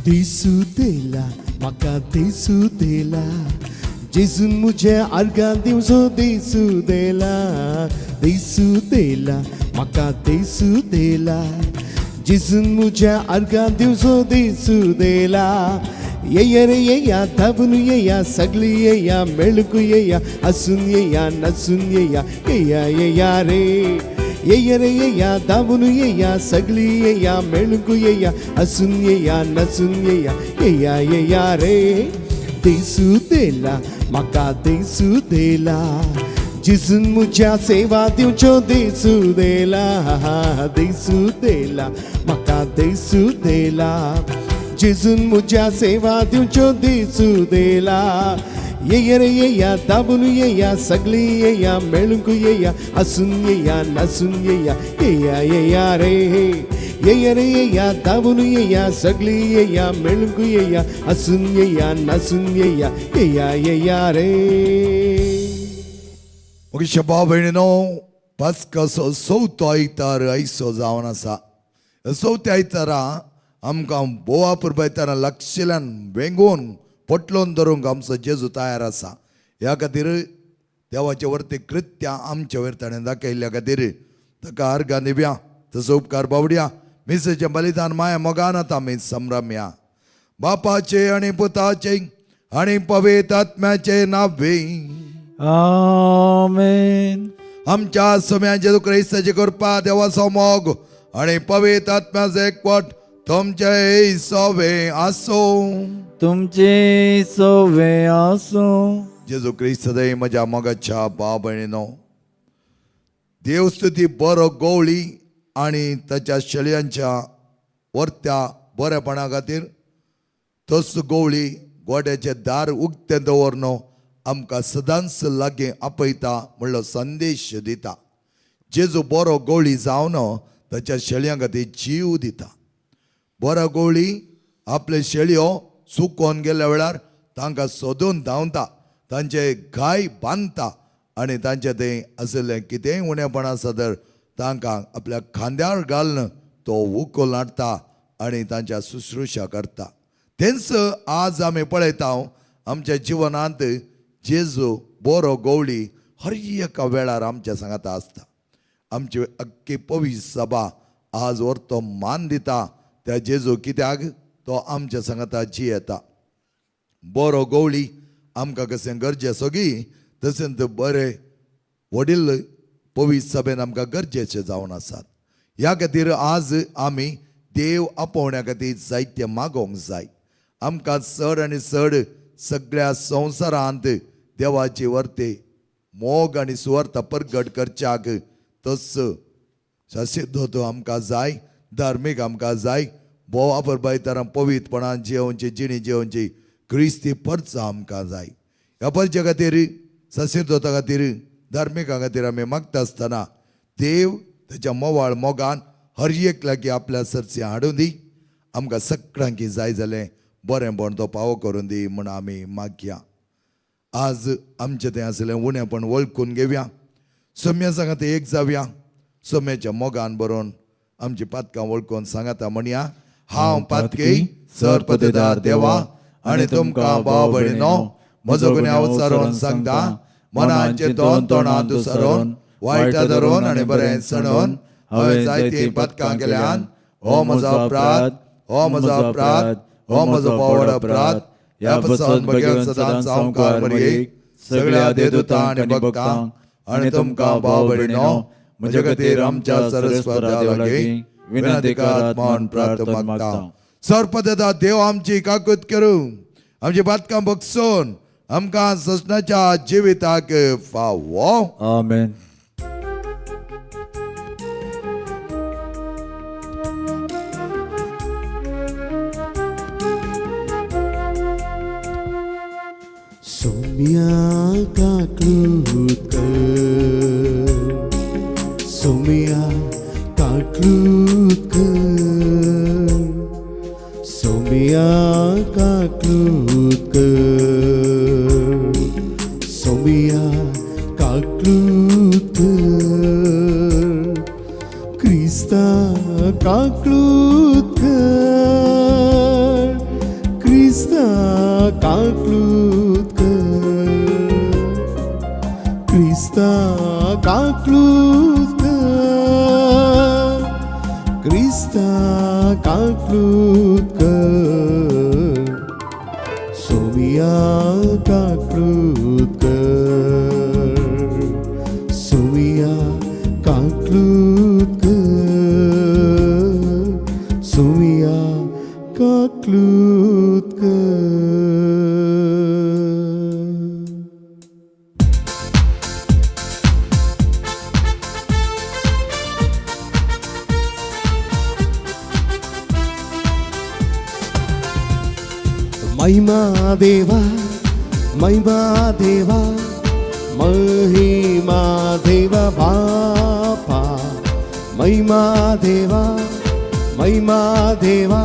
दिसू देला म्हाका दिसू देला जेजून म्हज्या आर्गां दिवचो दिसू देला दिसू देला म्हाका दिसू देला जेजून म्हज्या आर्गां दिवचो दिसू देला. येया रे येया धांवून येया सगळी येया मेळूंक येया हसून येया नाचून येया येया येया रे. येया रे येया धांवून येया सगळी येया मेळूंक येया हसून येया नाचून येया येया येया रे. दिसू देला म्हाका दिसू देला जेजून म्हज्या सेवा दिवच्यो दिसू देला दिसू देला म्हाका दिसू देला जेजून म्हज्या सेवा दिवच्यो दिसू देला. येया रे येया धांवून येया सगळी येया मेळूंक येया हसून येया नाचून येया येया येया रे. येया रे येया धांवून येया सगळी येया मेळूंक येया हसून येया नाचून येया येया येया रे. मुखेश भाव भयणीनो, पास्काचो चवथो आयतार आयचो जावन आसा. चवथ्या आयतारा आमकां बोवा पुरबायताना लागशिल्ल्यान वेंगोवन पोटलोन धरूंक आमचो जेजू तयार आसा. ह्या खातीर देवाचे वरती कृत्यां आमचे वयर ताणें दाखयल्ल्या खातीर ताका आर्गां दिवया, तसो उपकार बावड्या. मिसेचें बलिदान माया मोगान आतां आमी संभ्रमया. बापाचे आनी पुताचे आनी पवित्र आत्म्याचे नावे आमेन. आमच्या सम्या जेजू क्रिस्ताची कृपा, देवाचो मोग आनी पवित्र आत्म्याचो एकवट तुमचे सोवे आसूं. तुमचे सोवे आसूं. जेजू क्रिस्त दय म्हज्या मोगाच्या भाव भयणीनो, देवस्तुती बरो गवळी आनी ताच्या शेळयांच्या वर्त्या बरेपणा खातीर तोच गवळी गोड्याचें दार उक्तें दवरन आमकां सदांच लागीं आपयता म्हणलो संदेश दिता. जेजू बरो गवळी जावन ताच्या शेळयां खातीर जीव दिता. बरो गवळी आपले शेळयो चुकोन गेल्ल्या वेळार तांकां सोदून धांवता, तांचे घाय बांदता आनी तांचे थंय आशिल्लें कितेंय उणेपण आसा तर तांकां आपल्या खांद्यार घालून तो उखल हाडटा आनी तांच्या शुश्रूषा करता. तेंच आज आमी पळयता आमच्या जिवनांत जेजू बरो गवळी हर एका वेळार आमच्या सांगाता आसता. आमची अख्खी पवित्र सभा आज व्हर तो मान दिता त्या जेजू, कित्याक तो आमच्या सांगाता जियेता. बरो गवळी आमकां कशें गरजेचो गी तशेंच बरे वडील पवित्र सभेन आमकां गरजेचे जावन आसात. ह्या खातीर आज आमी देव आपोवण्या खातीर जायते मागोवंक जाय. आमकां चड आनी चड सगळ्या संवसारांत देवाची वर्ते मोग आनी सुवार्थ परगट करच्याक तस सासिद्ध आमकां जाय, धार्मीक आमकां जाय, भोव परबायतारां पवित्रपणान जियोवची जिणी जियोवची क्रिस्ती परचा आमकां जाय. ह्या परचे खातीर सासिद्दोता खातीर धार्मिकां खातीर आमी मागता आसतना देव ताच्या मोवाळ मोगान हर एक लागीं आपल्या सरसी हाडून दी. आमकां सगळ्यांकी जाय जालें बरेंपण तो पावो करून दी म्हूण आमी मागया. आज आमचें तें आसलें उणेपण वळखून घेवया, सम्या सांगात एक जावया, सम्याच्या मोगान बरोवन आमची पातकां वळखून सांगाता म्हणया, हांव पातकी सर पतेदार देवा आनी तुमकां भाव भयणीनो म्हजो गुन्यांव सारोवन सांगता, मनाचे दोन तोंडां दुसरोवन वायट धरून आनी बरें सणून हांवें जायतीं पातकां केल्यान. हो म्हजो अपराध, हो म्हजो अपराध, हो म्हजो पावड अपराध. ह्या पसून भगेवन सदांच सामकार मरयेक सगळ्या देदुतां आनी भक्तांक आनी तुमकां भाव भयणीनो म्हजे खातीर आमच्या सरस्वता लागीं विनंती करात म्हूण प्रार्थना मागता. सर्पदादा देव आमची काकूत करूं, आमची पातकां बगसून आमकां ससनाच्या जिविताक फावो. आमेन. सोम्या काकलूत कर, सोम्या काकलूत कर, सोम्या काकलूत कर, सोम्या काकलूत कर, क्रिस्ता काकलूत कर, काकलूत कर क्रिस्ता काकलूत कर क्रिस्ता काकलूत कर सोमिया काकलूत कर सोमिया काकलूत कर सोमिया काकलूत कर. महिमा देवा महिमा देवा महिमा देवा बापा महिमा देवा महिमा देवा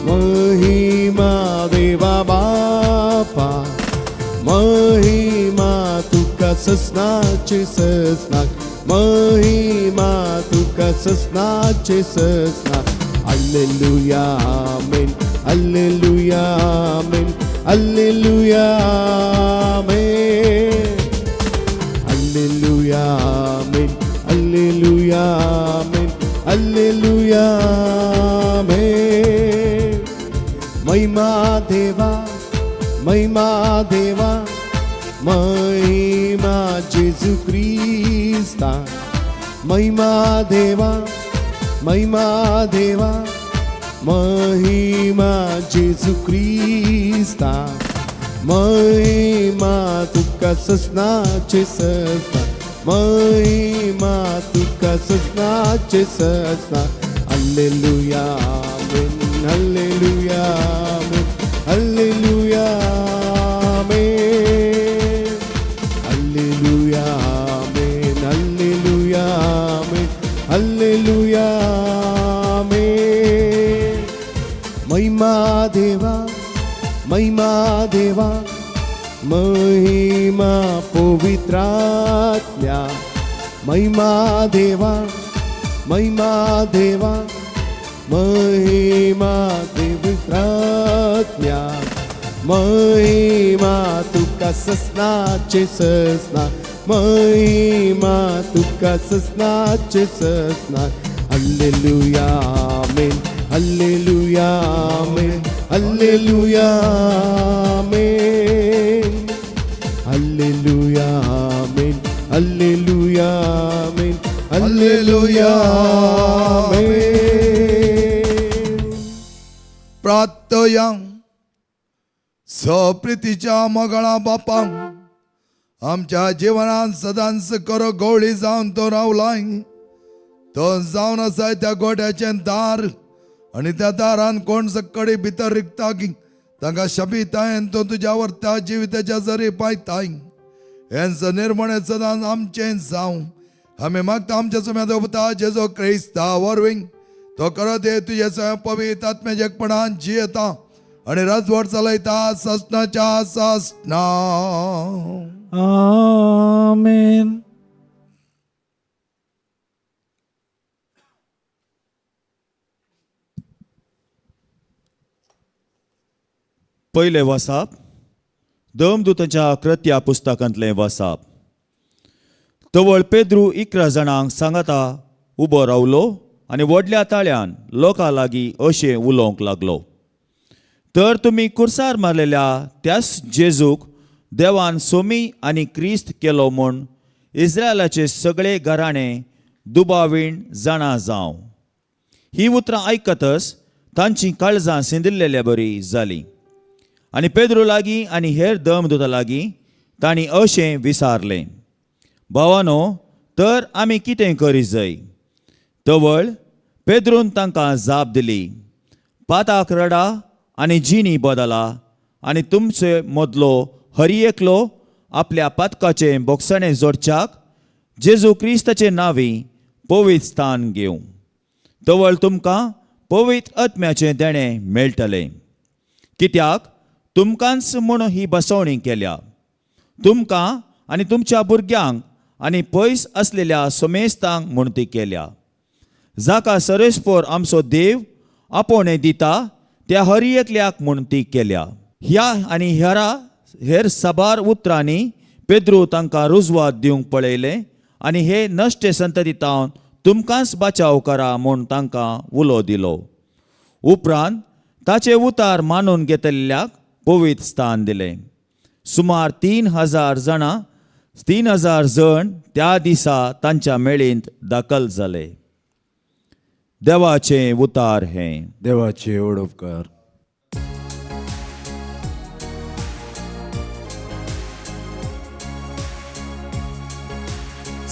महिमा देवा बापा महिमा तुका ससनाचे ससनाक महिमा तुका ससनाचे ससनाक. Alleluia amen alleluia amen alleluia amen alleluia amen alleluia amen alleluia amen. महिमा देवा महिमा देवा महिमा जेजू क्रिस्ता महिमा देवा महिमा देवा महिमा जेजू क्रिस्ता महिमा तुका ससनाचे ससना महिमा तुका ससनाचे ससना. Alleluia amen alleluia amen alleluia amen alleluia amen alleluia amen alleluia amen. महिमा देवा महिमा देवा महिमा पवित्रात्म्या महिमा देवा महिमा देवा महिमा पवित्रात्म्या महिमा तुका ससनाचे ससना महिमा तुका ससनाचे ससना. Alleluia amen alleluia amen alleluia amen alleluia amen alleluia amen alleluia amen. प्रार्थया सप्रितीच्या मोगळा बापा आमच्या जिवनात सदांच करो गोळी जावन तो रावलाय तो जावन आसाय त्या गोट्याचें दार आनी त्या दारान कोण सकडी भितर रिगता की तांकां शबितायन तो तुज्या वरत्या जिविताच्या जरी पायताय हेंच निर्मणे सदांच आमचें जावं आमी मागता आमच्या सुम्या देवता जेजो क्रिस्ता वरवीं तो करत हे तुझे स्वयं पवित्र आत्म्याच्या एकपणान जियेता आणि राजवट चलयता सासनाच्या सासना. आमेन. पयलें वसाप दमदूतांच्या कृत्या पुस्तकांतलें वसाप. तवळ पेद्रू 11 जाणांक सांगाता उबो रावलो आनी व्हडल्या ताळ्यान लोकां लागीं अशें उलोवंक लागलो, तर तुमी कुर्सार मारलेल्या त्याच जेजूक देवान सोमी आनी क्रिस्त केलो म्हूण इस्रायलाचे सगळे घराणे दुबावीण जाणा जावं. ही उतरां आयकतच तांचीं काळजां सिंदिल्लेल्या बरी जालीं आनी पेद्रू लागीं आनी हेर दमदुता लागीं तांणी अशें विचारलें, भावानो तर आमी कितें करी जाय? तवळ पेद्रून तांकां जाप दिली, पाताक रडा आनी जिणी बदला आनी तुमचे मदलो हरी एकलो आपल्या पातकाचें बोगसणें जोडच्याक जेजू क्रिस्ताचे नांवी पवित्र स्थान घेवं. तवळ तुमकां पवित्र आत्म्याचें देणें मेळटलें. कित्याक तुमकांच म्हूण ही बसवणी केल्या, तुमकां आनी तुमच्या भुरग्यांक आनी पयस आसलेल्या समेस्तांक म्हूण ती केल्या. जाका सरेस्पोर आमचो देव आपोवणें दिता त्या हर एकल्याक म्हूण ती केल्या. ह्या आनी हेरा हेर साबार उतरांनी पेद्रू तांकां रुजवात दिवंक पळयलें आनी हे नश्टे संतती तावन तुमकांच बाचाव करा म्हूण तांकां उलो दिलो. उपरांत ताचे उतार मानून घेतल्याक पवित्र स्थान दिलें. सुमार 3000 जाणां 3000 जण त्या दिसा तांच्या मेळींत दाखल जाले. देवाचें उतार हें. देवाचे ओडपकार.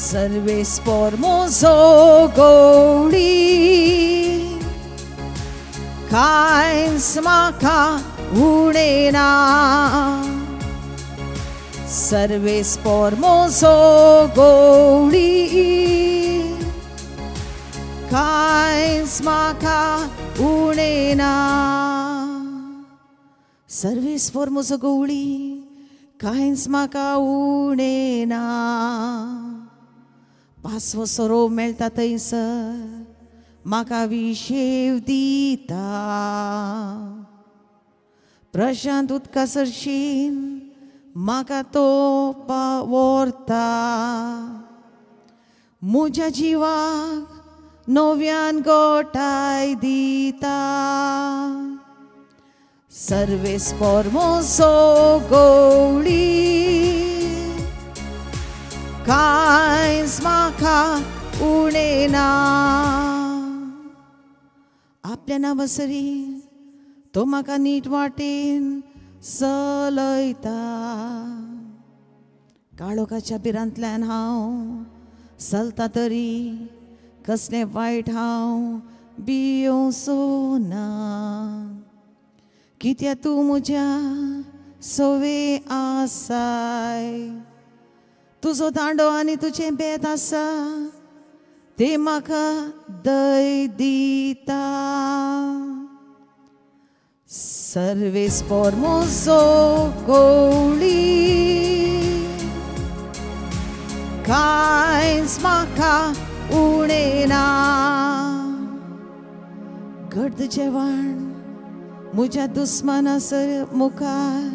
Serves formoso goli कांयच म्हाका उणें ना. सर्वेस formoso गोळी कांयच म्हाका उणें ना. सर्वेस formoso गोळी कांयच म्हाका उणें ना. पासवो सोरो मेळटा थंयसर म्हाका विशेव दिता. प्रशांत उदका सरशीन म्हाका तो व्हरता. म्हज्या जिवाक नव्यान गोठाय दिता. सर्वेस formoso गोळी कांयच म्हाका उणें ना. आपल्या नांवासरी तो म्हाका नीट वाटेन चलयता. काळोखाच्या भिरांतल्यान हांव चलता तरी कसलें वायट हांव भियोवचो ना. कित्याक तूं म्हज्या सोवे आसाय. तुजो दांडो आनी तुजें बेत आसा ते म्हाका दय दिता. सर्वेस formoso गोळी कांयच म्हाका उणें ना. गर्द जेवण म्हज्या दुस्माना सर मुखार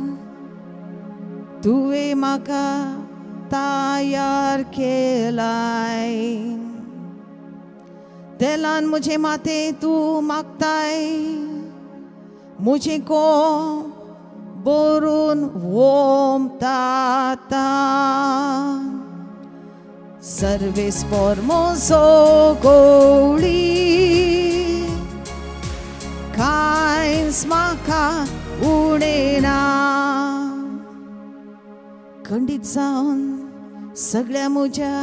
तुवें म्हाका तयार केलाय. तेलान म्हजें माथें तूं मागताय म्हजें कोप भरून वोमताता. सर्वेस formoso गोळी कांयच म्हाका उणें ना. खंडीत जावन सगळ्या म्हज्या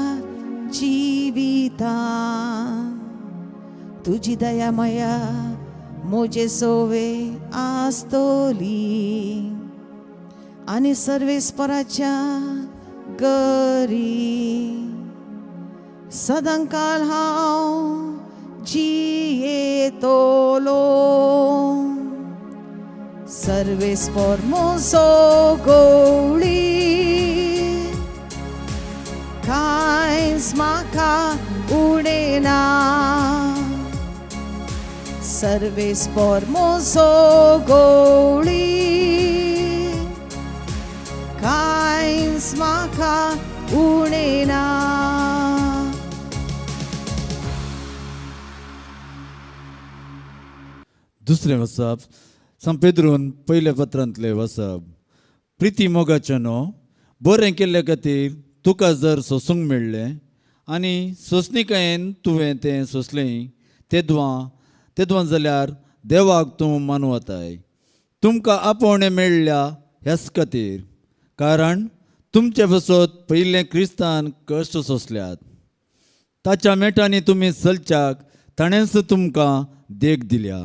जिवितान तुजी दया माया म्हजे सोवे आसतली. आनी सर्वेस्पराच्या गरी सदांकाल हांव जियेतलो. सर्वेस formoso गोळी कांयच म्हाका उणें ना. सर्वेस formoso गोळी कांयच म्हाका उणें ना. दुसरें वसप सांत पेद्रून पयल्या पत्रांतलें वसप. प्रिती मोगाचें न्हू बरें केल्ले खातीर तुका जर सोसूंक मेळ्ळें आनी सोंसणिकायेन तुवें तें सोंसलें तेदवां तेदवां जाल्यार देवाक तूं मानवताय. तुमकां आपोवणें मेळ्ळ्या ह्याच खातीर कारण तुमचे पासत पयलें क्रिस्तान कश्ट सोंसल्यात. ताच्या मेटांनी तुमी चलच्याक ताणेंच तुमकां देख दिल्या.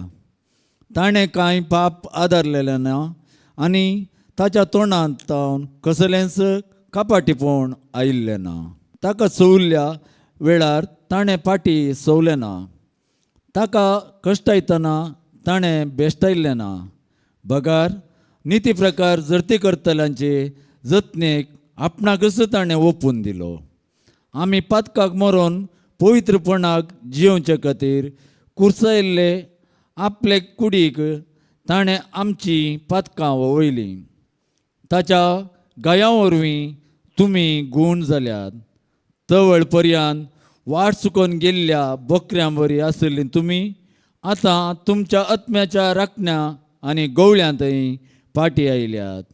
ताणें कांय पाप आदारलेलें ना आनी ताच्या तोंडांत तावन कसलेंच कपाटीपण आयिल्लें ना. ताका सोवल्ल्या वेळार ताणें फाटी सोवलें ना. ताका कश्टायतना ताणें बेश्टायल्लें ना. बगार निती प्रकार जर्ती करतल्यांचे जतनेक आपणाकच ताणें ओपून दिलो. आमी पातकाक मरोन पवित्रपणाक जियोवचे खातीर कुर्सायल्ले आपले कुडीक ताणें आमची पातकां वळयलीं. ताच्या गायां वरवीं तुमी गूण जाल्यात. तवळ पर्यान वाट चुकोवन गेल्ल्या बकऱ्यां वरी आशिल्लीं तुमी आतां तुमच्या आत्म्याच्या राखण्या आनी गवळ्यांतय पाटी आयल्यात.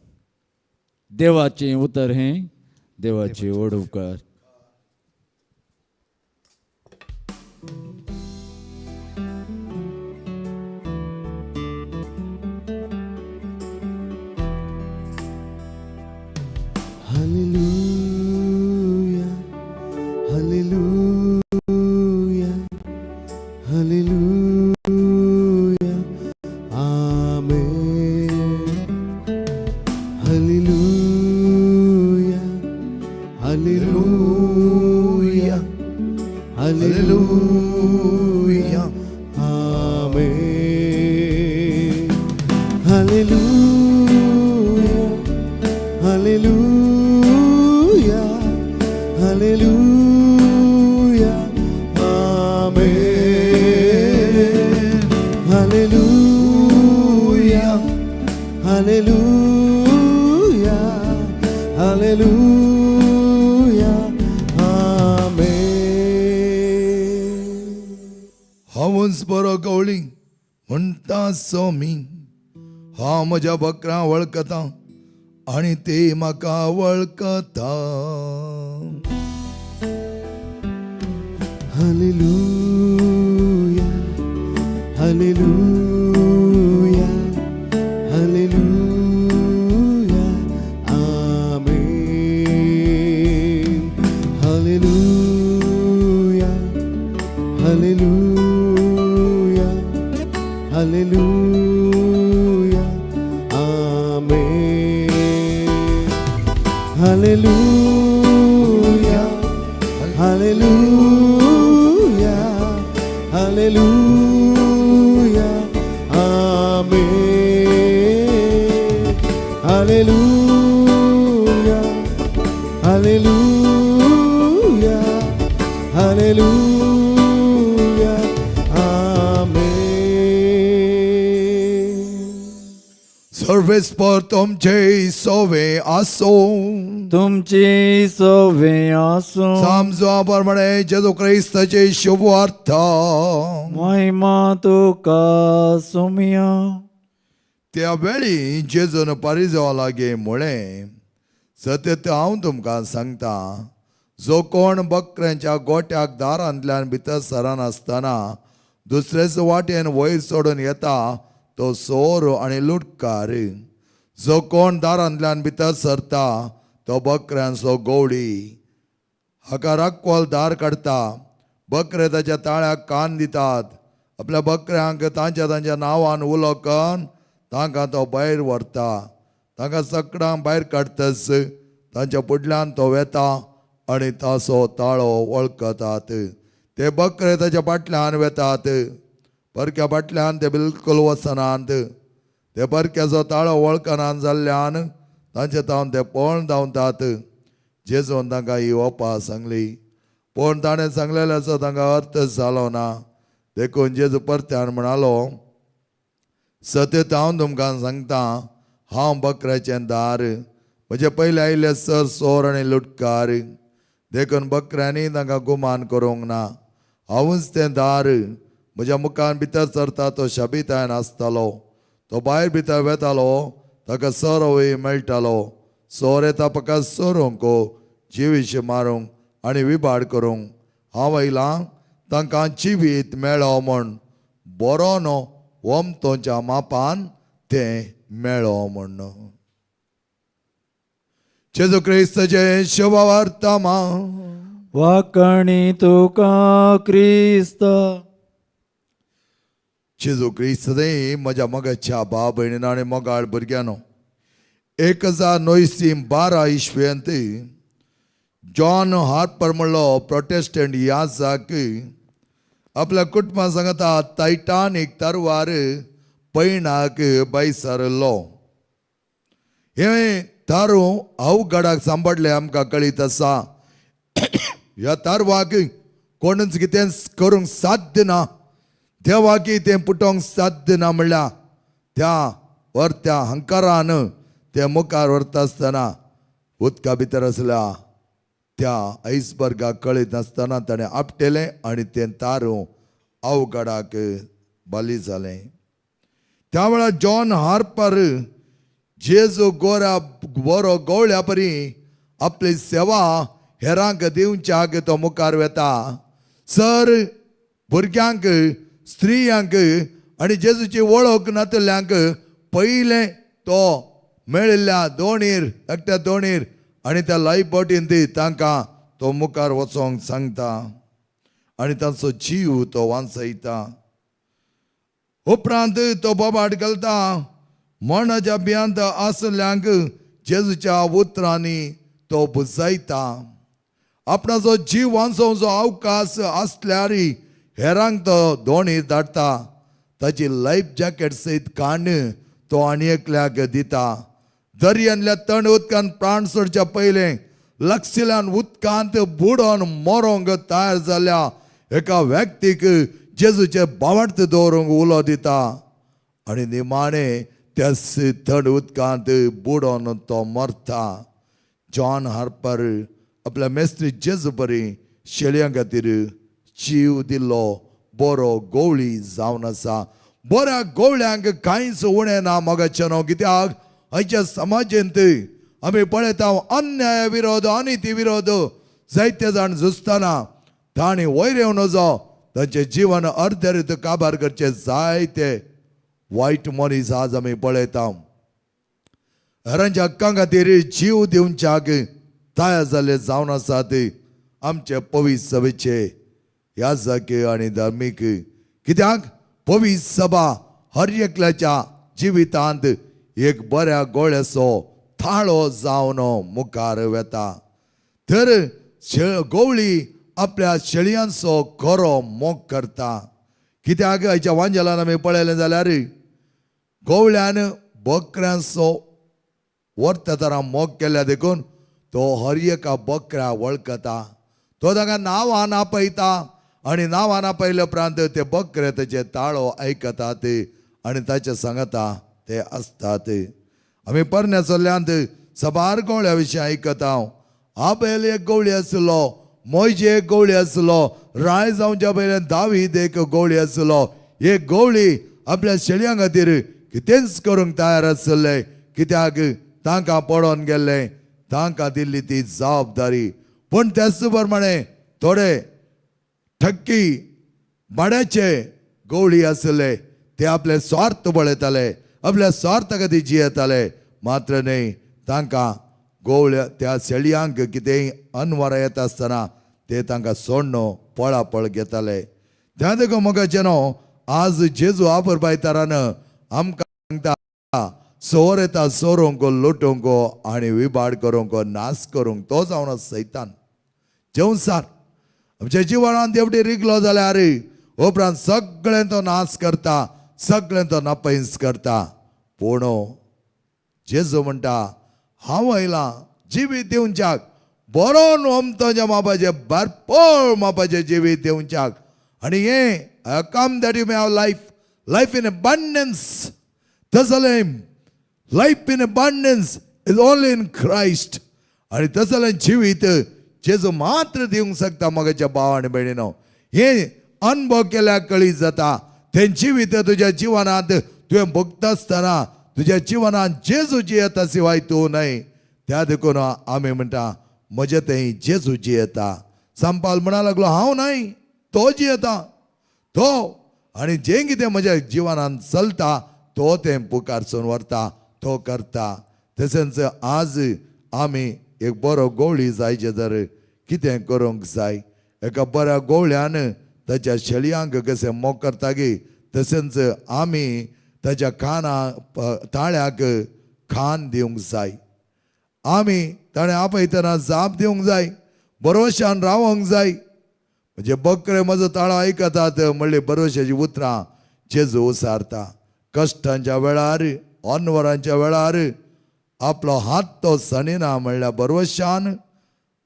देवाचें उतर हें देवाचे व्हड उपकार. Hallelujah, hallelujah, hallelujah, amen. Hallelujah, hallelujah, hallelujah, amen. Hallelujah, hallelujah, hallelujah, amen. Hallelujah, hallelujah, hallelujah, amen. हांवूच बरो गवळी म्हणटा सोमी, हांव म्हज्या बकरां वळखता आनी ते म्हाका वळखता. Hallelujah, hallelujah, hallelujah, amen. Hallelujah, hallelujah, hallelujah, amen. Hallelujah, hallelujah, hallelujah, amen. Hallelujah, hallelujah, hallelujah, amen. सर्वेस्पर तुमचे सोवे आसो. तुमची सोवे आसूं. सामजो प्रमाणे जेजू क्रिस्ताचे शुभ वार्ता. महिमा तुका सोमिया. त्या वेळी जेजून पारिजावा लागीं म्हळें, सत्य हांव तुमकां सांगता, जो कोण बकऱ्यांच्या गोट्याक दारांतल्यान भितर सरनासतना दुसरेच वाटेन वयर चडून येता तो सोर आनी लुटकार. जो कोण दारांतल्यान भितर सरता तो बकऱ्यांचो गवळी. हाका राखवाल दार काडटा. बकरे ताच्या ताळ्याक कान दितात. आपल्या बकऱ्यांक तांच्या तांच्या नांवान उलो करून तांकां तो भायर व्हरता. तांकां सगळ्यांक भायर काडटच तांच्या फुडल्यान तो वेता आनी ताचो ताळो वळखतात. ते बकरे ताच्या फाटल्यान वेतात. परक्या फाटल्यान ते बिलकुल वचनात. ते परक्याचो ताळो वळखनात जाल्ल्यान तांचे तावन ते पळोवन धांवतात. जेजून तांकां ही ओपा सांगली, पूण ताणें सांगलेल्याचो तांकां अर्थ जालो ना. देखून जेजू परत्यान म्हणालो, सत्य हांव तुमकां सांगता, हांव बकऱ्याचें दार. म्हजे पयले आयिल्ले सर सोर आनी लुटकार, देखून बकऱ्यांनी तांकां गुमान करूंक ना. हांवूच तें दार. म्हज्या मुखान भितर सरता तो शबितायन आसतालो. तो भायर भितर वेतालो, ताका सोरोवय मेळटालो. सोर येता फकत सोरूंक, जिवीश मारूंक आनी विबाड करूंक. हांव आयलां तांकां जिवीत मेळो म्हूण, बरो न्हू वमतोच्या मापान तें मेळो म्हूण. जेजू क्रिस्ताचें शुभवर्तमान. वाकणी तुका क्रिस्ता. जेजू क्रिस्त म्हज्या मोगाच्या भाव भयणीन आनी मोगाळ भुरग्यांनो, 1912 इस्वेंत जॉन हार्पर म्हणलो प्रोटेस्टंट याजक आपल्या कुटुंबा सांगता टायटानीक तरवार पयणाक भायर सरलो. हें तारू अवघडाक सांबाळ्ळें आमकां कळीत आसा. ह्या तारवाक कोणूच कितें करूंक साध्य ना, देवाकी तें पुटोवंक साध्य ना म्हणल्यार त्या व्हरत्या हंकारान ते मुखार व्हरता आसतना उदका भितर आसल्या त्या आयसबर्गाक कळीत नासतना ताणें आपटेलें आनी तें तारूं अवघडाक बली जालें. त्या वेळार जॉन हार्पर जेजू गोऱ्या बरो गवळ्या परी आपली सेवा हेरांक दिवच्याक तो मुखार वेता. सर भुरग्यांक, स्त्रियांक आनी जेजूची वळख नातल्यांक पयलें तो मेळिल्ल्या दोणीर, धाकट्या दोणीर आनी त्या लायफ बोटीन ती तांकां तो मुखार वचोंक सांगता आनी तांचो जीव तो वांचयता. उपरांत तो बोबाट घालता. मरणाच्या भियांत आसल्यांक जेजूच्या उतरांनी तो बुजायता. आपणाचो जीव वांचोवचो अवकाश आसल्यार हेरांक तो दोणीर धाडटा. ताची लायफ जॅकेट सयत काण तो आनी एकल्याक दिता. दर्यांतल्या थंड उदकान प्राण सोडच्या पयलें लक्षिल्यान उदकांत बुडोन मरोंक तयार जाल्या एका व्यक्तीक जेजूचे बावट दवरूंक उलो दिता आनी निमाणें त्या थंड उदकांत बुडोन तो मरता. जॉन हार्पर आपल्या मेस्त्री जेजू परी शेळयां खातीर जीव दिल्लो बरो गवळी जावन आसा. बऱ्या गवळ्यांक कांयच उणें ना मोगाचें न्हू, कित्याक आयच्या समाजेंत आमी पळयता अन्याय विरोध, अनिती विरोध जायते जाण झुजतना तांणी वयर येवन नजो, तांचें जीवन अर्दे काबार करचे जायते वायट मनीस आज आमी पळयता. हेरांच्या हक्कां खातीर जीव दिवच्याक तयार जाल्ले जावन आसात आमचे पवित्र सभेचे याजक आनी धार्मीक, कित्याक पवित्र सभा हर एकल्याच्या जिवितांत एक बऱ्या गोळ्याचो थाळो जावन मुखार वेता. तर गवळी आपल्या शेळयांचो खरो मोग करता, कित्याक हाच्या वांजेलान आमी पळयलें जाल्यार गवळ्यान बकऱ्यांचो वर्त तरा मोग केल्या देखून तो हर एका बकऱ्या वळखता. तो ताका नांवान आपयता आनी नांवान आपयल्या उपरांत ते बकरे तेचे ताळो आयकतात आनी ताचे सांगता ते आसतात. आमी परण्या चल्ल्यांत सबार गवळ्या विशीं आयकता. आबेल एक गवळी आसलो, मोयजे एक गवळी आसलो, राय जावच्या पयल्यान दावीद एक गवळी आसलो. एक गवळी आपल्या शेळयां खातीर कितेंच करूंक तयार आसले, कित्याक तांकां पडोन गेल्ले, तांकां दिल्ली ती जबाबदारी. पूण त्याच प्रमाणे थोडे ठक्की भाड्याचे गवळी आसले, ते आपले स्वार्थ पळयताले, आपल्या स्वार्था खातीर जियेताले. मात्र न्हय, तांकां गवळ्या त्या शेळयांक कितेंय अनवरां येता आसतना ते तांकां सोडण पळापळ घेताले. त्या देखून मोगाचें न्हू, आज जेजू आपर बायतारान आमकां सांगता, चोर येता चोरूंक, लुटूंक आनी विबाड करूंक, नाश करूंक. तो जावन सैतान. जेवसार आमच्या जिवनांत एवढी रिगलो जाल्यार उपरांत सगळें तो नाश करता, सगळें तो नापैस करता. पूण जेजू म्हणटा, हांव आयलां जिवीत दिवच्याक, बरो अमतोच्या मापाचें, भरपूर मापाचें जिवीत दिवच्याक. आनी हें I come that you may have life, life in abundance. तसलें life in abundance is only in Christ. आनी तसलें जिवीत जेजू मात्र दिवंक शकता. मोगाच्या भाव आनी भयणीनो, हें अनुभव केल्यार कळीत जाता. तें जिवीत तुज्या जिवनांत तुवें भोगता आसतना तुज्या जिवनांत जेजू जियेता शिवाय तूं न्हय. त्या देखून आमी म्हणटा, म्हजें थंय जेजू जियेता. संपाल म्हणा लागलो, हांव न्हय, तो जियेता तो. आनी जें कितें म्हज्या जिवनांत चलता तो तें पुकारसून व्हरता, तो करता. तशेंच आज आमी एक बरो गवळी जायचे जर कितें करूंक जाय, एका बऱ्या गवळ्यान ताच्या शेळयांक कशें मोग करता गी, तशेंच आमी ताच्या खाना ताळ्याक खान दिवंक जाय. आमी ताणें आपयतना जाप दिवंक जाय, बरोशान रावंक जाय. म्हणजे बकरे म्हजो ताळो आयकतात म्हणले बरोशाची उतरां जेजू उसारता. कश्टांच्या वेळार, अनवरांच्या वेळार आपलो हात तो सणिना म्हणल्यार बरोशान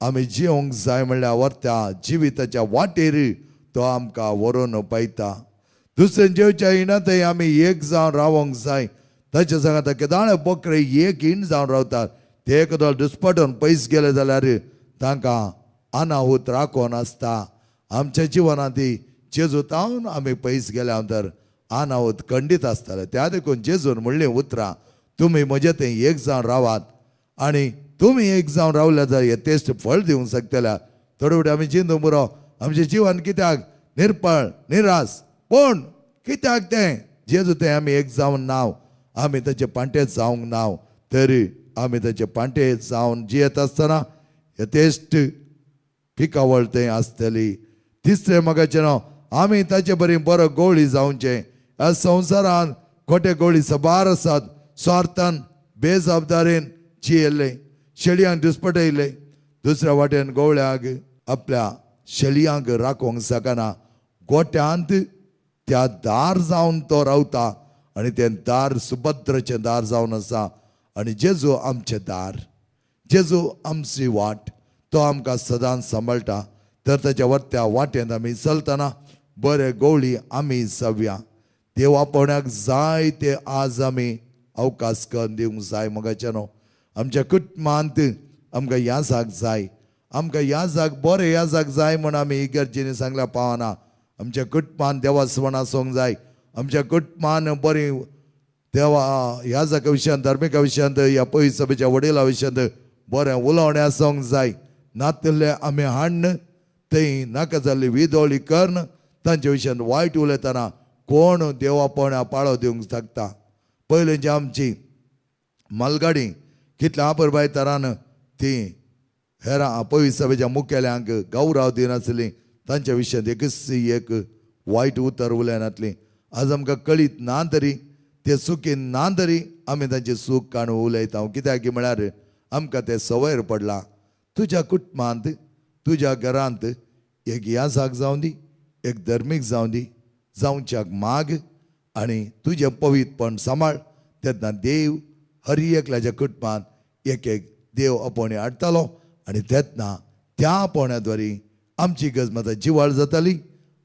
आमी जिवंक जाय. म्हणल्यार व्हरत्या जिविताच्या वाटेर तो आमकां व्हरून पळयता. दुसरें जेवच्या इनातय आमी एक जावन रावंक जाय. ताचे सांगता केदाळे बकरे एक हिंड जावन रावतात, ते एकदां दुस्पटून पयस गेले जाल्यार तांकां अनाहूत राखून आसता. आमच्या जिवनांत ती जेजू तावन आमी पयस गेल्या तर अनाहूत खंडीत आसताले. त्या देखून जेजून म्हणलीं उतरां, तुमी म्हजे थंय एक जावन रावात आनी तुमी एक जावन रावल्या जाल्यार यथेश्ट फळ दिवंक शकतल्या. थोडे फावटी आमी चिंतूंक पुरो आमचें जिवन कित्याक निर्पळ निराश, पूण कित्याक तें जेजू तें आमी एक जावन नाव, आमी ताचे पांटे जावंक नाव, तरी आमी ताचे पांटे जावन जियेत आसतना यथेश्ट पिकावळ थंय आसतली. तिसरें म्हाका नांव आमी ताचे बरी बरो गोळी जावचें. ह्या संवसारान खोटे गोळी सबार आसात, स्वार्थान बेजबाबदारेन जियेल्ले, शेळयांक दुस्पटयले, दुसऱ्या वाटेन गोवळ्याक आपल्या शेळयांक राखोवंक शकना. गोट्यांत त्या दार जावन तो रावता आनी तें दार सुभद्राचें दार जावन आसा. आनी जेजू आमचें दार, जेजू आमची वाट, तो आमकां सदांच सांबाळटा. तर ताच्या वरत्या वाटेंत आमी चलतना बरे गोवळी आमी जावया. देवा पोवण्याक जाय ते आज आमी अवकाश करून दिवंक जाय. मोगाचे न्हू आमच्या कुटुंबांत आमकां याजाक जाय, आमकां याजाक बरें याजाक जाय म्हूण आमी इगर्जेनी सांगल्या पावना. आमच्या कुटुंबान देवासवण आसूंक जाय, आमच्या कुटुंबान बरी देवा ह्या विशयांत, धार्मिका विशयांत, ह्या पयस सभेच्या वडिला विशयांत बरें उलोवणें आसूंक जाय. नातल्ले आमी हाण्ण थंय नाका जाल्ली विदोळी कर्ण तांच्या विशयांत वायट उलयतना कोण देवा पोवण्या पाळो दिवंक शकता. पयलींची आमची मालगाडी कितल्या आपरबाय तरान ती हेरां पयस सभेच्या मुखेल्यांक गौराव दिनासली, तांच्या विशयांत एकच एक वायट उतर उलयनासली. आज आमकां कळीत ना तरी ते चुकीन ना तरी आमी तांची चूक काडून उलयता. कित्याक म्हळ्यार आमकां तें संवयर पडलां. तुज्या कुटुंबांत तुज्या घरांत एक याजाक जावं दी, एक धर्मीक जावं दी, जावच्याक माग आनी तुजें पवित्रपण सांबाळ. तेन्ना देव हर एकल्याच्या कुटुंबांत एक एक देव आपोवणें हाडटालो आनी तेन्ना त्या आपोवण्याद्वारी आमची गज माता जिवाळ जाताली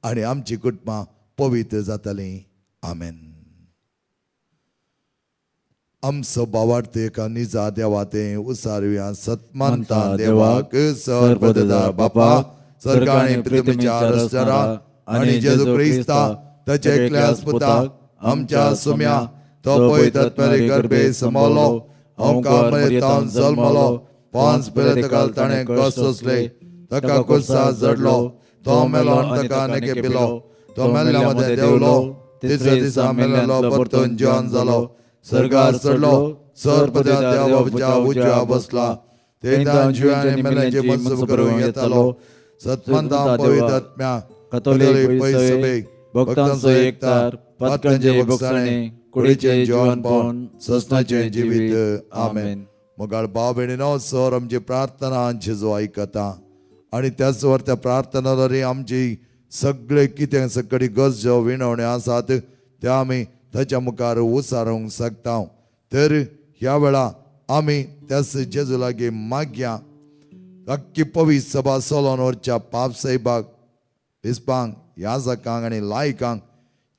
आनी आमची कुटुंबां पवित्र जातालीं. आमेन. आमचो बावार्थ एका निजा देवा तें उसारव्या सतमानता देवाक सर्वदा बापा स्वर्ग आनी पृथ्वीच्या रचणारा आनी जेजू क्रिस्ता ताच्या एकल्या पुताक आमच्या सुम्या तो पवित्र आत्म्याले गर्भे समावलो, अंकार मरेतावन जल्मलो, पांच पिलेतकाल ताणें कश्ट सोंसले, ताका कुर्सा जडलो, तो मेलो आनी ताका नेके पिलो, तो मेल्ल्या मदें देंवलो, तिसऱ्या दिसा मेल्लो परतून जिवन जालो, स्वर्गार चडलो, सर्वपद्या देवाच्या उजव्या बसला, तेन्ना जिव्याने मेल्यांचे मनसूब करूंक येतालो. सतमंता पवित्र आत्म्या कथोलीक पयसभेक भक्तांचो एकतार, पातकांचे भोगसाणे, कुडीचें जिवनपण, ससनाचें जिवीत. आमेन. मोगाळ भाव भयणीनो, सर आमची प्रार्थना जेजू आयकता आनी त्याच वर त्या प्रार्थना द्वारे आमची सगळे कितें सगळी गरजो विणवण्यो आसात त्या आमी ताच्या मुखार उसारूंक शकता. तर ह्या वेळा आमी त्याच जेजू लागीं मागया. अख्खी पवित्र सभा सोलोन वरच्या पाप साहेबाक, बिस्पांक, याजकांक आनी लायकांक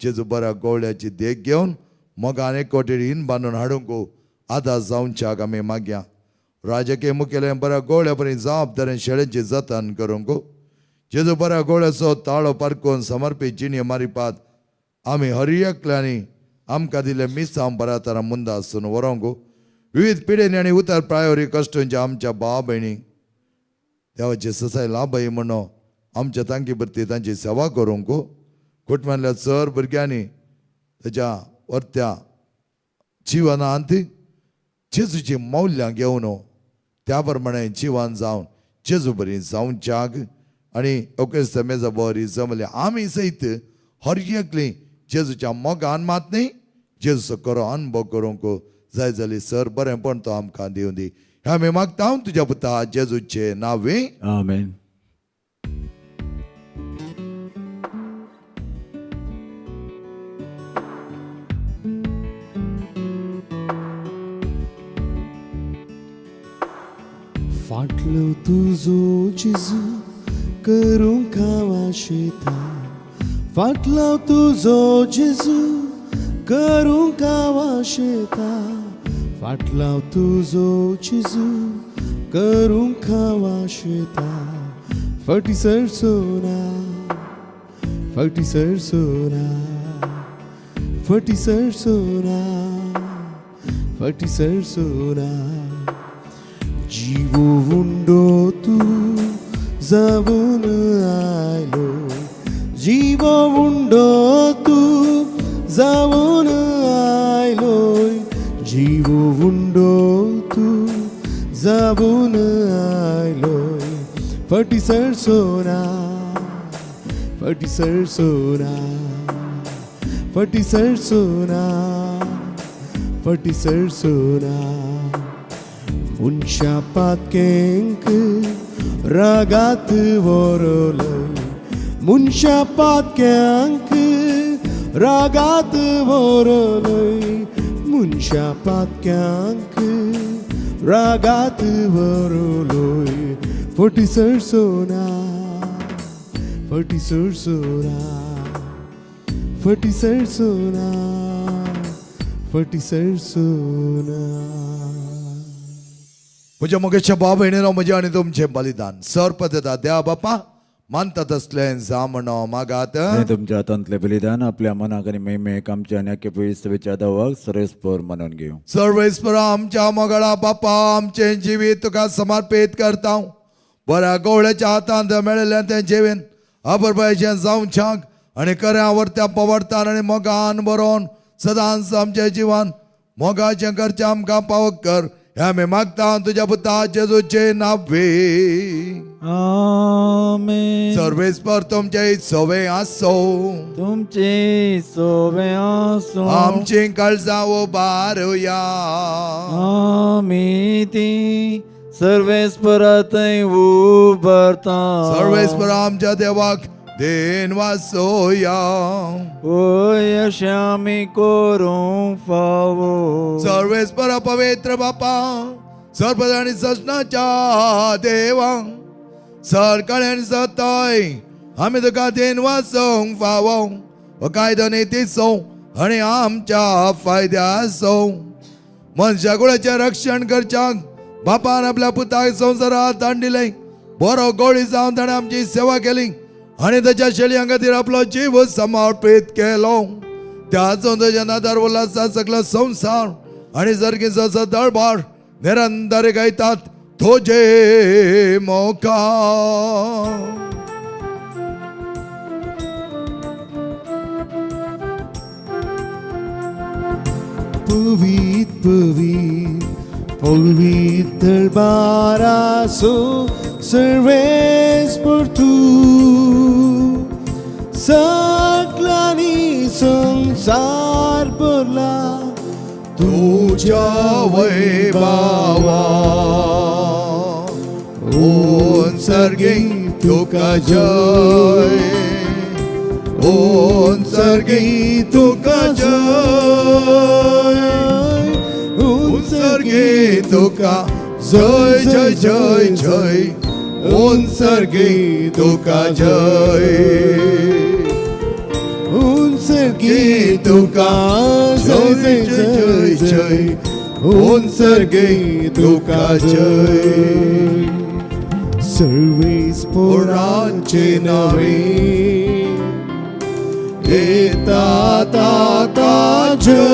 जेजू बऱ्या गोवळ्याची देख घेवन मोगान एकवटीन हीन बांदून हाडूंक आदार जावच्याक आमी मागया. राजकीय मुखेले बऱ्या गोवळ्या बरी जबाबदारेन शेळेंची जतन करूंक जेजू बऱ्या गोवळ्याचो ताळो पारकून समर्पीत जिणे मारिपात आमी हर एकल्यांनी आमकां दिल्ले मिसांव बऱ्या तरा मुंदा आसून व्हरोंक. विविध पिडेनी आनी उतर प्रायोरी कश्टांच्या आमच्या भाव भयणी देवाची ससाय लाभय म्हणून आमच्या तांकी भरती तांची सेवा करूंक कुटुंबांतल्या चड भुरग्यांनी ताच्या वर्त्या जिवनांत जेजूची मौल्यां घेवन त्या प्रमाणे जिवन जावन जेजू बरी जावच्याक आनी ओकेस्त मेजा बरी जमले आमी सयत हर एकली जेजूच्या मोगान मात न्ही जेजूचो खरो अनुभव करूंक जाय जाली सर बरेंपण तो आमकां दिवं दी. हें आमी मागता तुज्या पुता जेजूचे नांवे. आमेन. फाटलो तुजो जेजू करूंक हांव आशेता, फाटलो तुजो जेजू करूंक वाशेता फाटलाव तुजो जेजू करूंक वाशेता फटी सरचो ना फटी सरचो ना फटी सरचो ना फटी सरचो ना जीवो उंडो तूं जावन आयलो जीवो उंडो तूं जावन आयलो जीवो उंडो तूं जावन आयलो फटी सरचो ना फटी सरचो ना फटी सरचो ना फटी सरचो ना मनशा पातकेंक रागात व्हरलय मनशा पातक्यांक रागात व्हरलय मनशा पातक्यांक रागात व्हरलय फटी सरचो ना फटी सरचो ना फटी सरचो ना फटी सरचो ना. म्हज्या मोगेच्या भाव भयणीनो, म्हजें आनी तुमचें बलिदान सर्पदता देवा बापा मानता तसलें जावं मागात. हें तुमच्या हातांतलें बलिदान आपल्या मनाक आनी महिमेक आमच्या आनी आख्या पवित्र दावाक सरेस्पर मनोवन घेवं. सर्वेस्परा आमच्या मोगळा बापा, आमचें जिवीत तुका समर्पीत करता. बऱ्या गवळ्याच्या हातांत मेळिल्लें तें जिवीत अबरबायचें जावच्याक आनी खऱ्या वर्त्या पवर्तान आनी मोगान बरोवन सदांच आमचें जिवन मोगाचें करचें आमकां पावक कर, हें आमी मागता तुज्या पुता जेजूचे नावे. आमेन. सर्वेस्पर तुमचे सवे आसो. तुमचे सोवे आसूं. आमची काळजां उबारुया. आमी ती सर्वेस्परा थंय उबारता. सर्वेस्पर आमच्या देवाक then वासोया. ओय अशें आमी करूंक फावो. सर्वेस्पर पवित्र बापा, सर्वद आनी सजनाच्या देवा, सरकाळ आनी सताय आमी तुका then वाचोवंक फावो. हो कायदो नितीचो आनी आमच्या फायद्याचो. मनशा कुळाचें रक्षण करच्याक बापान आपल्या पुताक संवसारात हाडिल्लें. बरो गोळी जावन ताणें आमची सेवा केली आनी ताच्या शेळयां खातीर आपलो जीव समर्पीत केलो. त्या तुज्या नदर उल्हासा सगलो संवसार आनी सर्गीचो दरबार निरंतर गायतात तुजे मोका. पवित पवित पवित्र बारासो सर्वेस्पर तूं सगळ्यांनी संसार भरला तुझ्या वैभावा. ओन सर्गी तुका जय, ओन सर्गी तुका जय, ओन सर्गी तुका जय जय जय जय, ओन सर्गी तुका जय, ओन सर्गी तुका जय जय जय जय, ओन सर्गी तुका जय. सर्वेस्पराचे नावे येता ताका जय,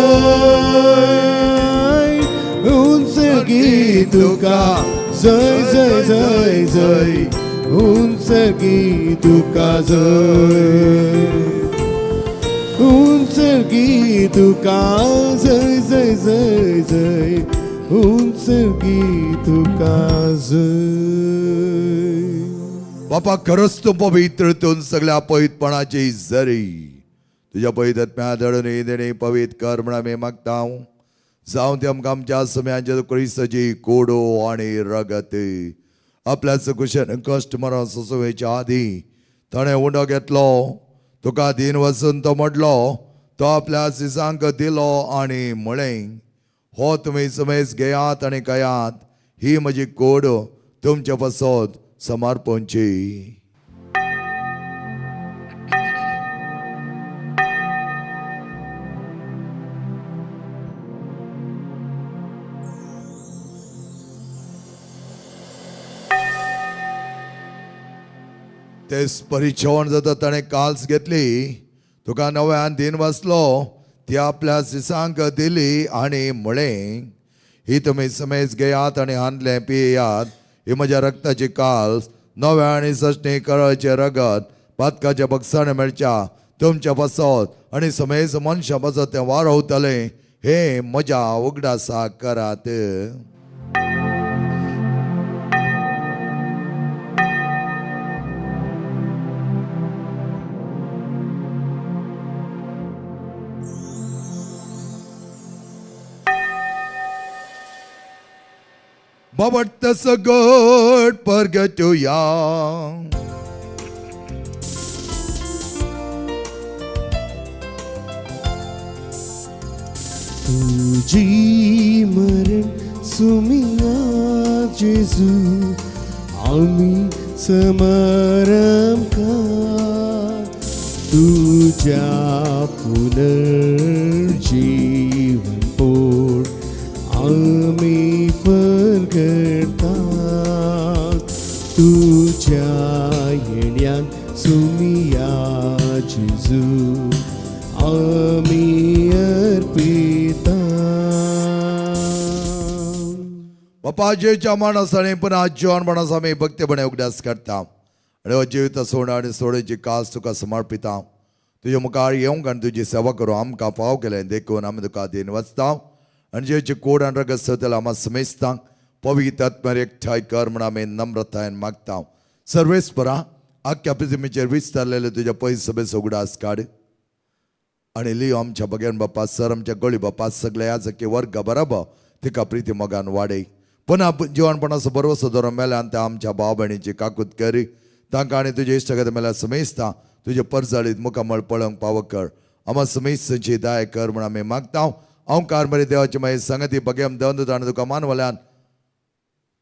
ओन सर्गी तुका जय जय जय जय, ओन सर्गी तुका जय, ओन सर्गी तुका जय जय जय जय, ओन सर्गी तुका जय. बापा, खरंच तूं पवित्र, तूं सगळ्या पवित्रपणाची जरी. तुज्या पवित्र आत्म्या धाडून ही देणी पवित्र कर म्हण आमी मागता. जावं ते आमकां आमच्या सम्यांच्या क्रिस्ताची कोडो आनी रगत. आपल्या कुशन कश्ट मरण सोंसोवच्या आदीं ताणें उंडो घेतलो, तुका दीन वचून तो म्हटलो, तो आपल्या सिसांक दिलो आनी म्हळें, हो तुमी समेज घेयात आनी खायात, ही म्हजी कोड तुमचे पासत समर्पणची. तेच परी जेवण जाता ताणें काल्स घेतली, तुका नव्यान दिन वाचलो, ती आपल्या सिसांक दिली आनी म्हळें, ही तुमी समेज घेयात आनी हांदलें पियात, ही म्हज्या रक्ताची काल्स, नव्या आनी सजणी करळचें रगत, पातकाच्या बक्षाण मेळच्या तुमच्या पासत आनी समेज मनशां पासत तें वारवतलें, हें म्हज्या उगडासा करात. बाबट सगट परगटुया. तुजी मरण सुमिया जेजू, आमी समरमका तुज्या पुनर्जीवन पोट आमी परगटा, तुज्या येण्यान सुमिया जेजू, आमी अर्पिता. बापा जेच्या मानस आनी पुन्हा जिवन मानस आमी भक्तीपणे उगडास करता आनी हो जिवित सोड आनी सोडीची कास तुका समर्पिता. तुज्या मुखार येवंक आनी तुजी सेवा करूं आमकां फाव केलें देखून आमी तुका दिन वचता आनी जेची कोड आनी रगत सवतले आमा समेस्तांक पवित्र आत्म्यार एकठांय कर म्हूण आमी नम्रतायेन मागता. सर्वेस्परा आख्ख्या पृथ्वीचेर विस्तारलेले तुज्या पयस सभेचो उगडास काड आनी लियो आमच्या बगेन बापा सर आमच्या गळी बापा सगळ्या याजकी वर्ग बराबर तिका प्रिती मोगान वाडय. पुन्हा जिवनपणाचो बरोसो धरून मेल्यान त्या आमच्या भाव भयणीची काकूत करी, तांकां आनी तुजे इश्टागत मेल्यार समेजता तुजे परजळीत मुखामळ पळोवंक पावो कर. आमा समेजची दाय कर म्हूण आमी मागता. हांव कारमारी देवाची मागीर संगती बगेम देवन आनी तुका मानवल्यान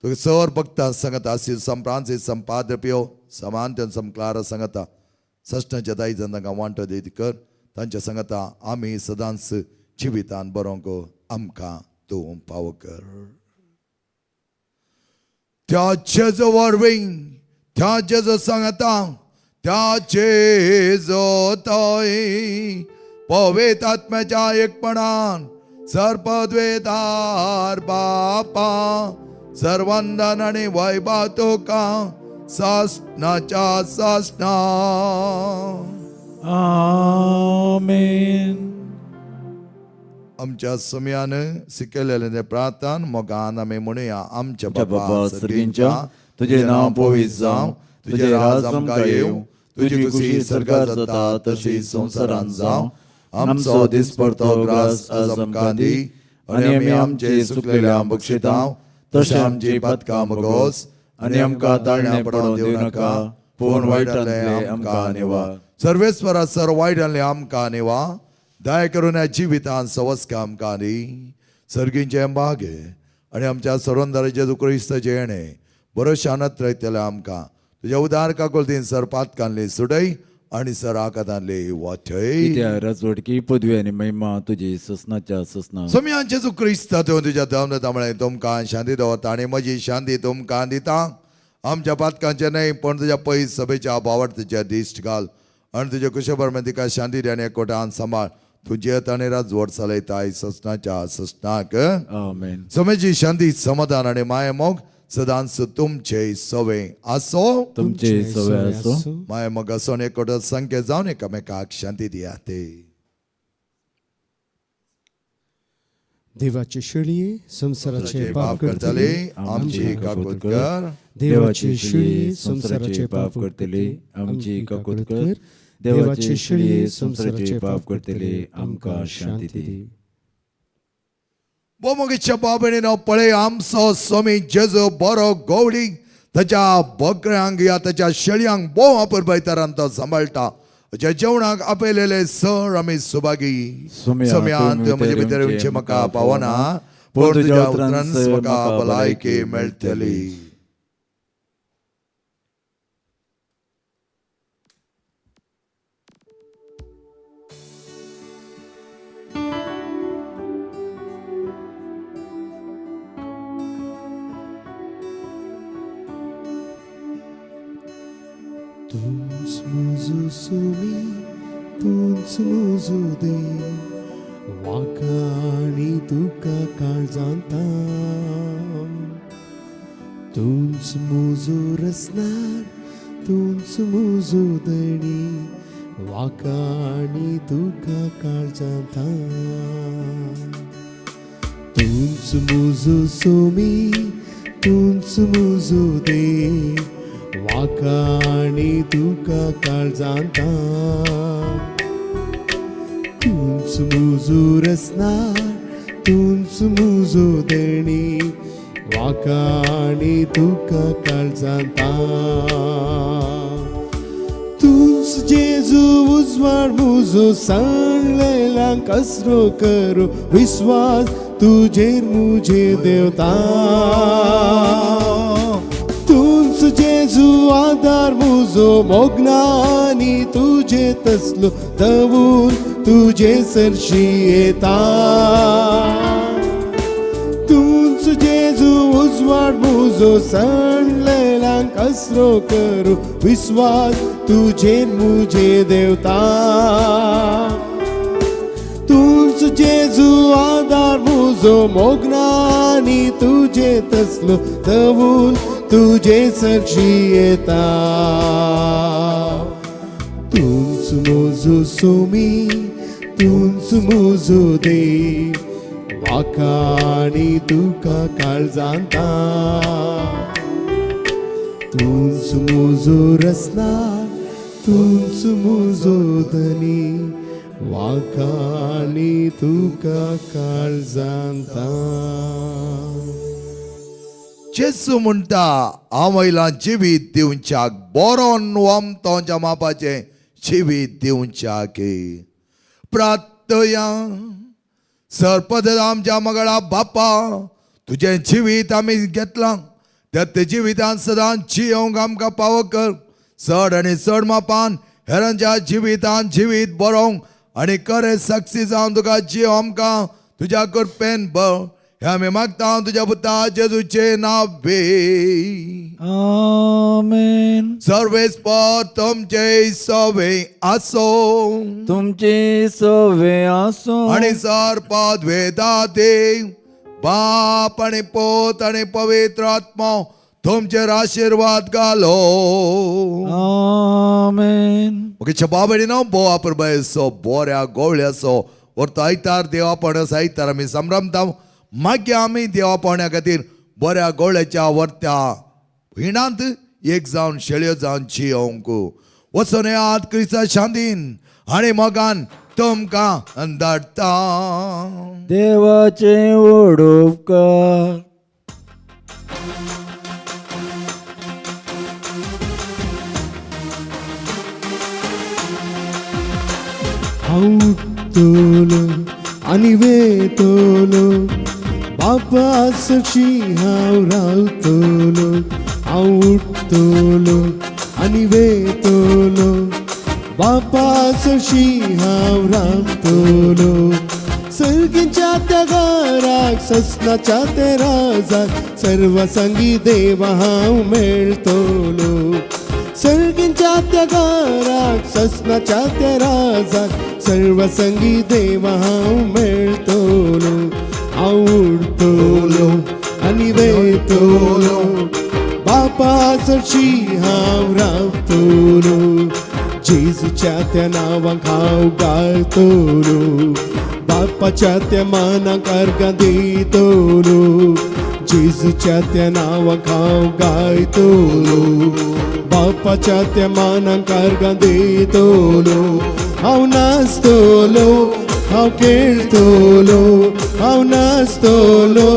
तुका सर भक्ता संगता आसील सम फ्रांसीस सम पाद्र पियो सम आंतन सम क्लारा संगता सश्टांच्या दायजान तांकां वांटो दीत कर. तांच्या संगता आमी सदांच जिवितान बरोवंक आमकां तूं पावो कर. त्या जेजो वरवीं, त्या जेजो सांगता, त्या जेजो तय पवित्र आत्म्याच्या एकपणान सर्पद्वेदार बापा सर्वंदन आनी वैभव तुका सासणाच्या सासणा. आमेन. आमच्या समयान शिकयलेलें तें प्रार्थन मोगान आमी म्हणुया. आमच्या आमच्या बापा बापा सर्गींच्या, तुजें नांव पवित्र जावं, तुजें राज आमकां येवं, तुजी खुशी स्वर्गार जाता तशी संवसारांत जावं. आमचो दिसपडतो ग्रास आज आमकां दी आनी आमी आमचे चुकलेल्या बक्षिता तशें आमची पातकां भोगोस आनी आमकां ताळण्या पडोवन दिवं नाका, पूण वायटांतलें आमकां निवा. सर्वेस्वरा सर वायटांतलें आमकां निवा, दया करून ह्या जिवितांत सवस्का आमकां दी. सर्गींचें भाग्य आनी आमच्या सरोंदार जेजू क्रिस्ताचें येणें बरो शानत रायतलें आमकां. तुज्या उदार काकुळतीन सर पातकांतली सुटय आनी सर आकातांतली वाटय. कित्या राजवटकी पदवी आनी महिमा तुजी ससनाच्या ससना. सोम्या जेजू क्रिस्ता तूं तुज्या दम म्हळें तुमकां शांती दवरता आनी म्हजी शांती तुमकां दिता. आमच्या पातकांचें न्हय पण तुज्या पयस सभेच्या भावार्थीच्या दिश्ट घाल आनी तुज्या कुशबर तिका शांती दी आनी एकवटान सांबाळ. तुजें आनी राजवट चलयताय ससनाच्या ससनाक. आमेन. समेची शांती समाधान आनी माया मोग सदांच तुमचे सवे आसो. तुमचे सवे आसो. माया मोग आसो आनी एकवटात संख्या जावन एकामेकाक शांती दियात. देवाचे शेळये संवसाराचे पाप करतले आमची काकूत कर. देवाचे शेळये संवसाराचे पाप करतले आमची काकूत कर. देवाचे शेळये संवसाराचे पाप करतले आमकां शांती दी. बोमोगीच्या बाबेणीनो पळय आमचो स्वामी जेजू बरो गवळी ताच्या बकऱ्यांक या ताच्या शेळयांक भोव अपुरबायतरान तो सांबाळटा. ज्या जेवणाक आपयलेले सर आमी सुभागी. सोम्या, सोम्या तूं म्हजे भितर येवचें म्हाका पावना, पूण तुज्या उतरान म्हाका भलायकी मेळटली. तूंच म्हजो सुमी, तूंच म्हजो देव, म्हाका आनी तुका काळजांत. तूंच म्हजो रसनार, तूंच म्हजो धणी, म्हाका आनी तुका काळजांत. तूंच म्हजो सुमी, तूंच म्हजो देव, म्हाका आनी तुका काळजांत. तूंच म्हजो रसनार, तूंच म्हजो धणी, म्हाका आनी तुका काळजांत. तूंच जेजू उजवाड म्हजो, सांडलेल्यांक आसरो करूं, विस्वास तुजेर म्हजे देवता. तूंच जेजू आदार म्हजो, मोगनानी तुजे तसलो दवून तुजे सरशी येता. तूंच जेजू उजवाड म्हजो, सांडलेल्यांक आसरो करूं, विस्वास तुजेर म्हजे देवता. तूंच जेजू आदार म्हजो, मोगनानी तुजे तसलो दवून तुजे सरशी येता. तूंच म्हजो सुमी, तूंच म्हजो देव, म्हाका आनी तुका काळजांत. तूंच म्हजो रसनार, तूंच म्हजो धनी, म्हाका आनी तुका काळजांत. जेजू म्हणटा, हांव आयलां जिवीत दिवच्याक, बरोन वमतोच्या मापाचें जिवीत दिवच्याक. प्रार्थया. सरपद आमच्या मगळा बापा, तुजें जिवीत आमी घेतलां, त्या जिवितान सदांच जियोंक आमकां पावो कर. चड आनी चड मापान हेरांच्या जिवितान जिवीत बरोवंक आनी खरें साक्षी जावन तुका जियो आमकां तुज्या कृपेन बळ, हे आमी मागता तुज्या पुता जेजूचे नांवे. आमेन. सर्वेस्पर तुमचे सवे आसो. तुमचे सवे आसो. आणि सर्पद वेदा बाप आणि पोत आणि पवित्र आत्मा तुमचेर आशीर्वाद घालो. आमेन. ओके बाबडी नो, भोव प्रभयसो बोऱ्या गोवळ्याचो व्हरतो आयतार देवा पावण्याचो आयतार आमी संभ्रमता. मागीर आमी देवा पावण्या खातीर बऱ्या गोवळ्याच्या व्हरत्या हिणांत एक जावन शेळयो जावन जियोंक वचोन येयात. क्रिस्ता शांतीन आनी मोगान तुमकां धाडटा. देवाचे व्हड उपकार. हांव उठतलो आनी वेतलो, बापा सरशी हांव रावतलो. हांव उठतलो आनी वेतलो, बापा सरशी हांव रावतलो. सर्गीच्या त्या घराक, ससनाच्या त्या राजाक, सर्व संगी देवा हांव मेळतलो. सर्गींच्या त्या घराक, ससनाच्या त्या राजाक, सर्व संगी देवा हांव मेळतलो. हांव उडतलो आनी वेतलो, बापा सरशी हांव रावतलो. जेजूच्या त्या नांवाक हांव गायतलो, बापाच्या त्या मानाक अर्गां दितलो. जेजूच्या त्या नांवाक हांव गायतलो, बापाच्या त्या मानाक अर्गां दितलो. हांव नाचतलो, हांव खेळतलो, हांव नाचतलो,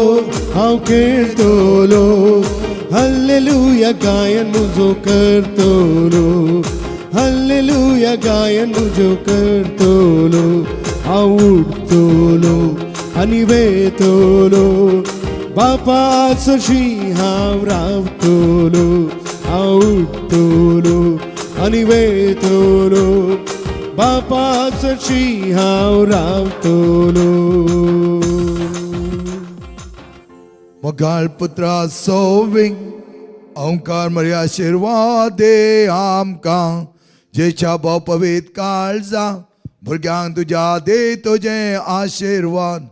हांव खेळतलो. हल्लेलुया गायन म्हजो करतलो, हल्लेलुया गायन म्हजो करतलो. हांव उठतलो आनी वेतलो, बापा सरशी हांव रावतलो. हांव उठतलो आनी वेतलो, बापा सरशी हांव रावतलो. मोगाळ पुत्रा सोविंग. ओंकार मरी आशिर्वाद दे आमकां जेच्या भाव पवित काळजा भुरग्यांक तुज्या दे तुजें आशिर्वाद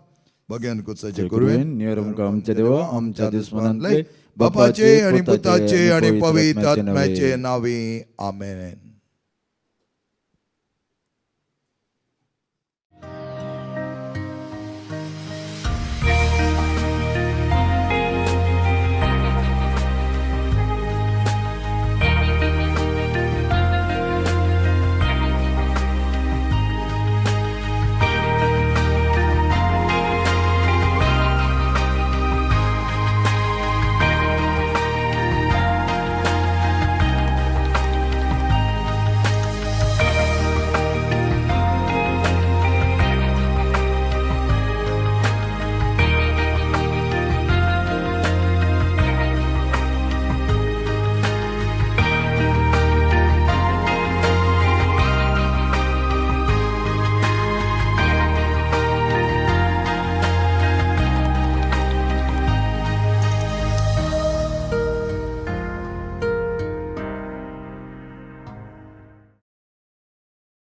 भग्यान कुसाचे करुया निरमका आमच्या देवा आमच्या दुस्मनांतले बापाचे आणि पुताचे आणि पवित्र आत्म्याचे नावे आमेन.